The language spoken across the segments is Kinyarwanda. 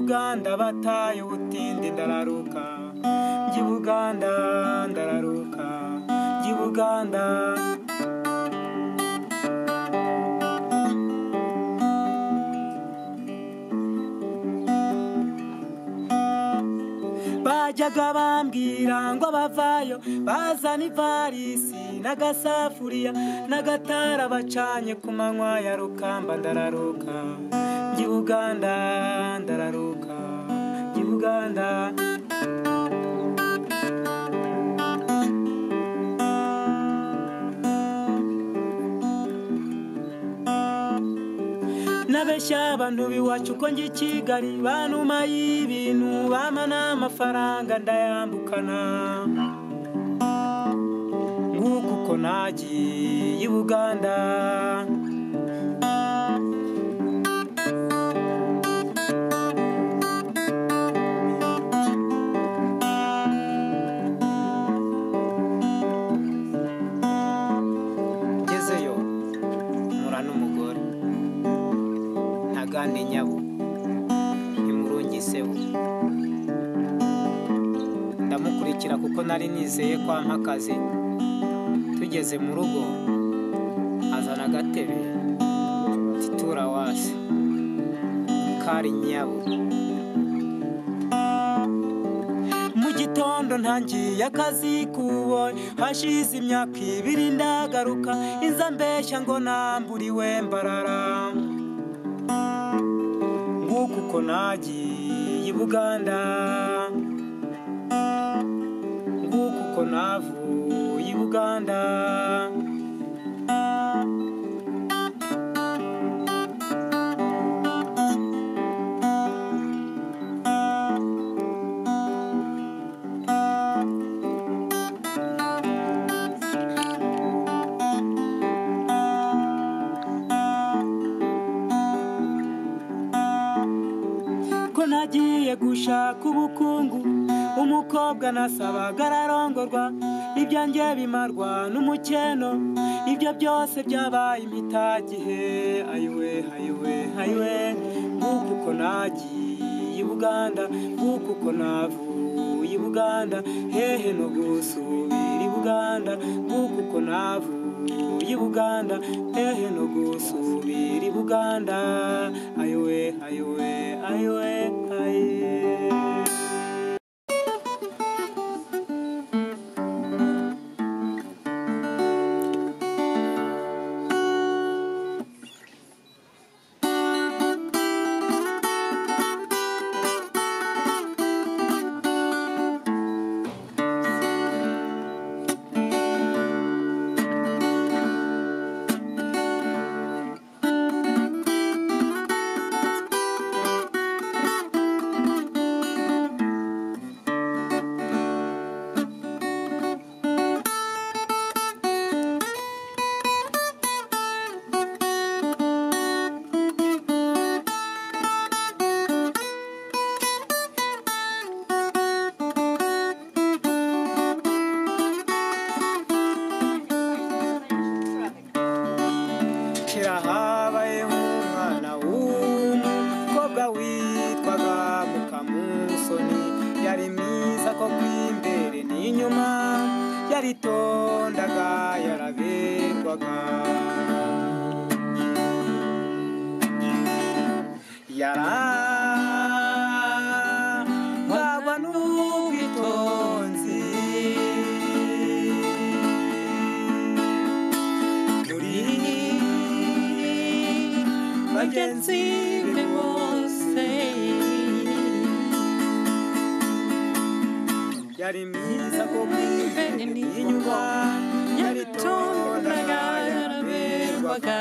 Buganda bataye ubutindi ndararuka, njye Buganda ndararuka, njye Buganda. Bajyaga bambwira ngo abavayo bazana ivarisi n'agasafuriya n'agatara bacanye ku manywa ya rukamba ndararuka, njye Buganda ndararuka, njye Buganda. Nabeshya abantu b'iwacu ko njye i Kigali banuma y'ibintu bampa n'amafaranga ndayambukana, nguko uko nagiye i Buganda. Ngezeyo mpura n'umugore ntagande nyabo ntimurungiseho, ndamukurikira kuko nari nizeye ko ampa akazi. Tugeze mu rugo azana agatebe titura wasi kari nyabo. Mu gitondo ntangiye akazi kuboye, hashize imyaka ibiri ndagaruka, inza mbeshya ngo namburiwe mbarara, nguko uko nagiye i Buganda, nguko uko navuye i Buganda. Ko nagiye gushaka ubukungu, umukobwa nasabaga ararongorwa, ibyanjye bimarwa n'umukeno, ibyo byose byabaye impitagihe. Ayiwe ayiwe ayiwe, nguko uko nagiye i Buganda, nguko uko navuye i Buganda, hehe no gusubira i Buganda, nguko uko navuye i Buganda, hehe no gusubira i Buganda. Ayiwe ayiwe ayiwe ayiwe. Habayeho umwana w'umukobwa witwaga Mukamusoni, yari mwiza koko imbere n'inyuma, yaritondaga yaraberwaga. Yarangwaga n'ubwitonzi, bagenzi be bose yari mwiza koko imbere n'inyuma, yaritondaga yaraberwaga.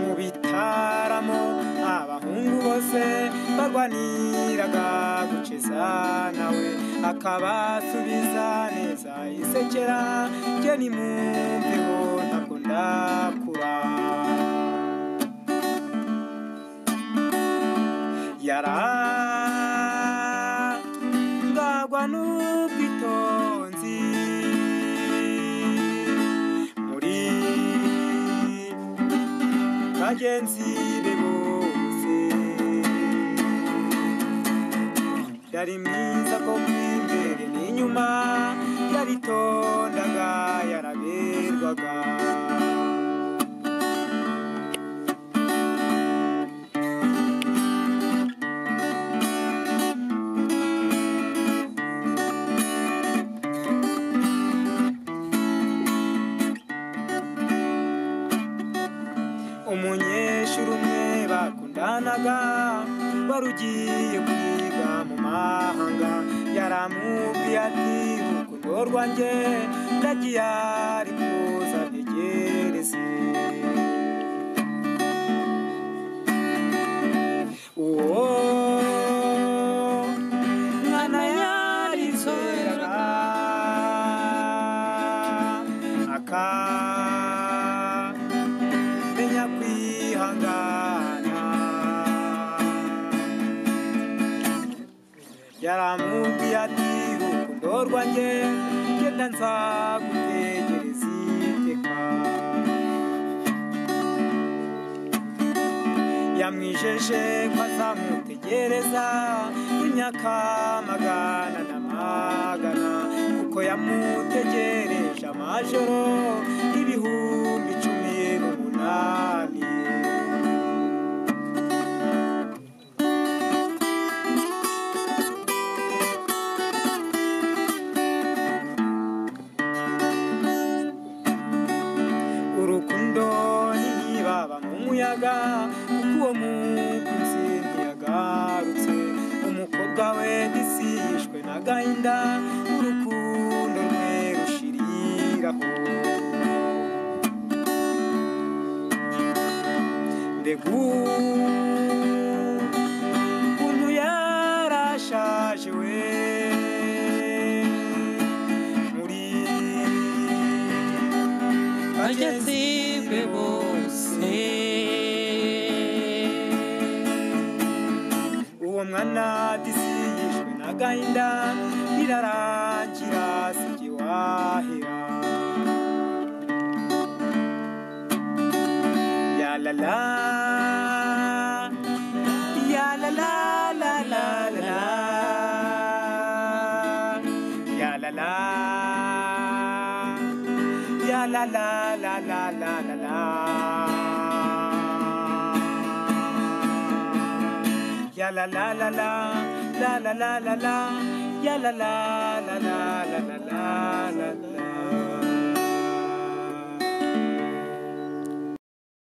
Mu bitaramo abahungu bose barwaniraga guceza nawe, akabasubiza neza isekera, jye nimumveho ntabwo ndakura. bagenzi be bose. Yari mwiza koko imbere n'inyuma, yaritondaga yaraberwaga. Umunyeshuri umwe bakundanaga wari ugiye kwiga mu mahanga, yaramubwiye ati urukundo rwanjye ndagiye ariko uzantegereze. Uwo mwana yarizeraga akamenya kwihangana, yaramubwiye ati urukundo rwanjye genda nzagutegereza iteka. Yamwijeje ko azamutegereza imyaka magana na magana, kuko yamutegereje amajoro 10018. Urukundo ntibaba mu muyaga, kuko uwo mukunzi ntiyagarutse. Umukobwa we disi yishwe n'agahinda, urukundo rwe rushiriraho. Mbega ukuntu yarashaje we muri bagenzi be bose. Uwo mwana disi yishwe n'agahinda, birarangira sijye wahera. Ya la la, ya la la la la la, ya la la, ya la la la la la la la, ya la la la la la la la la la, ya la la la la la la la la.